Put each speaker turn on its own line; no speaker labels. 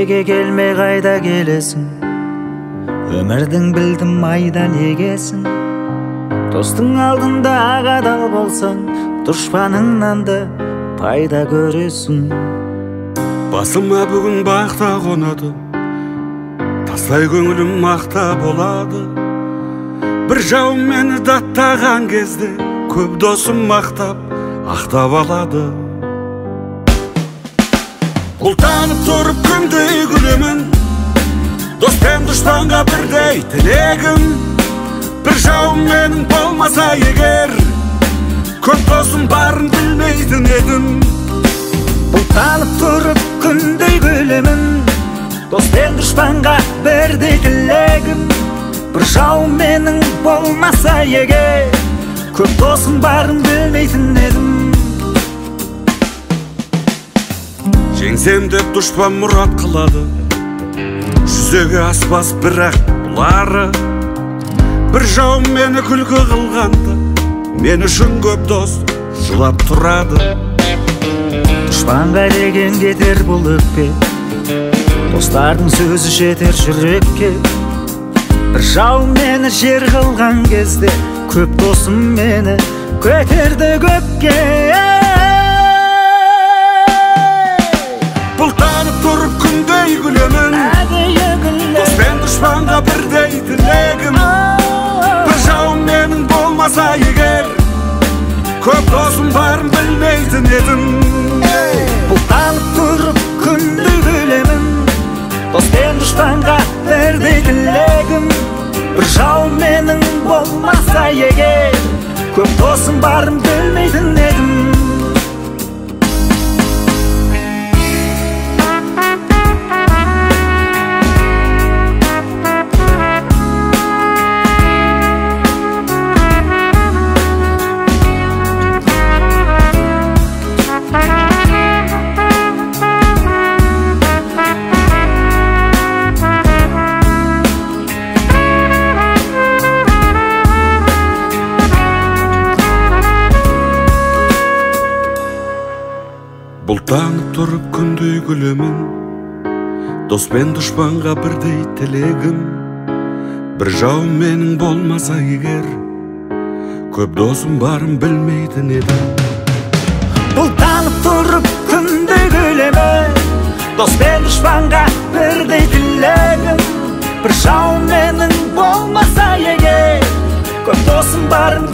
Неге келмей қайда келесің? Өмірдің білдім майдан егесің. Достың алдында адал болсаң, дұшпаныңнан да пайда көресің.
Басыма бүгін бақта қонады, тастай көңілім мақта болады. Бір жауым мені даттаған кезде, көп досым мақтап, ақтап алады. Бұлтанып тұрып күндей күлемін, дос пен дұшпанға бірдей тілегім. Бір жауым менің болмаса егер, көп досым барын білмейтін едім.
Бұлтанып тұрып күндей күлемін, дос пен дұшпанға бірдей тілегім. Бір жауым менің болмаса егер, көп досым барын білмейтін едім.
Жеңсем деп дұшпан мұрат қылады, жүзеге аспас бірақ бұлары. Бір жауым мені күлкі қылғанда, мен үшін көп дос жылап тұрады.
Дұшпанға деген кетер бұл өкпе, достардың сөзі жетер жүрекке. Бір жауым мені жер қылған кезде, көп досым мені көтерді көкке.
Бұлтанып тұрып күндей күлемін, дос пен дұшпанға бірдей тілегім. Бір жауым менің болмаса егер, көп досым барын білмейтін едім.
Бұлтанып тұрып күндей күлемін, дос пен дұшпанға бірдей тілегім. Бір жауым менің болмаса егер, көп досым барын білмейтін едім.
Бұлтанып тұрып күндей күлемін, дос пен дұшпанға бірдей тілегім. Бір жауым менің болмаса егер, көп досым барын білмейтін едім.
Бұлтанып тұрып күндей күлемін, дос пен дұшпанға бірдей тілегім. Бір жауым менің болмаса егер, көп досым барын